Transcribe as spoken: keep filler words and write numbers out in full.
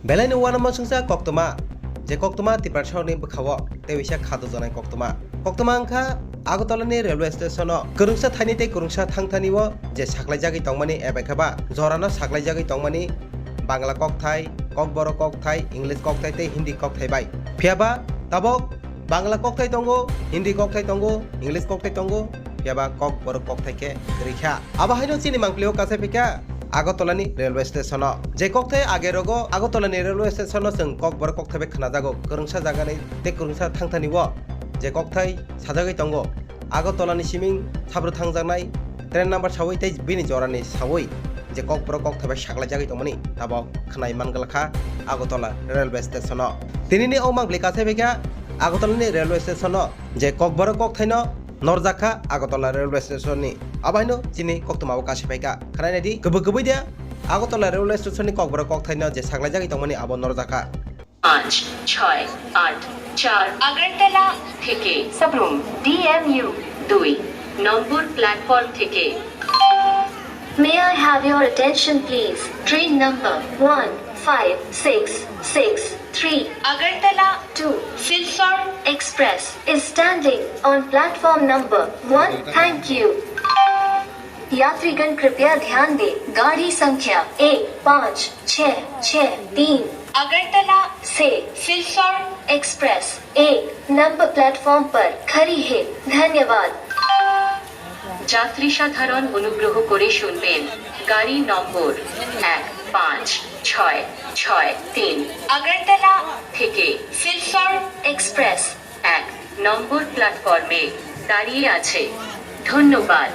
Belai no uanama sungsa koktwma, je koktwma Tiprasarokni bwkhao tei waisa kha dojonai koktwma. Koktwma wngkha Agartala ni railway station o kwrwngsa thaini tei kwrwngsa thangthani o je saklaijagwi tongmani eba khe ba jorano saklaijagwi tongmani Bangla kokthai, Kokborok kokthai, English kokthai tei Hindi kokthai bai. Phiya ba tabok Bangla kokthai tongo, Hindi kokthai tongo, English kokthai tongo, phiya ba Kokborok kokthai khe kwrwi kha. Abo haino chini mangpili o kasai phaikha Agartala ni railway station o. Je kokthai age rogo Agartala ni railway station o chwng Kokborok kokthai bai khwnajago, kwrwngsa jaga ni tei kwrwngsa thangthani o je kokthai sajagwi tongo. Agartala ni siming sabru thangjaknai train number sawi tei bini jorani sawi je Kokborok kokthai bai saklaijagwi tongmani tabok khwnai mangwlakha Agartala railway station o. Tinini o mangpili kasai phaikha Agartala ni railway station o je Kokborok kokthaino norjakha Agartala railway station ni. Abo haino chini koktwma o kasai phaikha. Khwnai naidi, kwbwi kwbwi de Agartala railway station ni Kokborok kokthaino je saklaijagwi tongmani abo norjakha. পাঁচ ছয় আট চার আগরতলা থেকে সাবরুম ডিএমইউ দুই নম্বর প্ল্যাটফর্ম থেকে। May I have your attention, please? Train number one five six six three Agartala to Silchar Express is standing on platform number one. Thank you. यात्रीगण कृपया ध्यान दें, गाड़ी संख्या एक पाँच छः छः तीन अगरतला से सिलचर एक्सप्रेस एक नंबर प्लेटफॉर्म पर खड़ी है। धन्यवाद। যাত্রী সাধারণ অনুগ্রহ করে শুনবেন, গাড়ি নম্বর এক পাঁচ ছয় ছয় তিন আগরতলা থেকে সিলচর এক্সপ্রেস এক নম্বর প্ল্যাটফর্মে দাঁড়িয়ে আছে। ধন্যবাদ।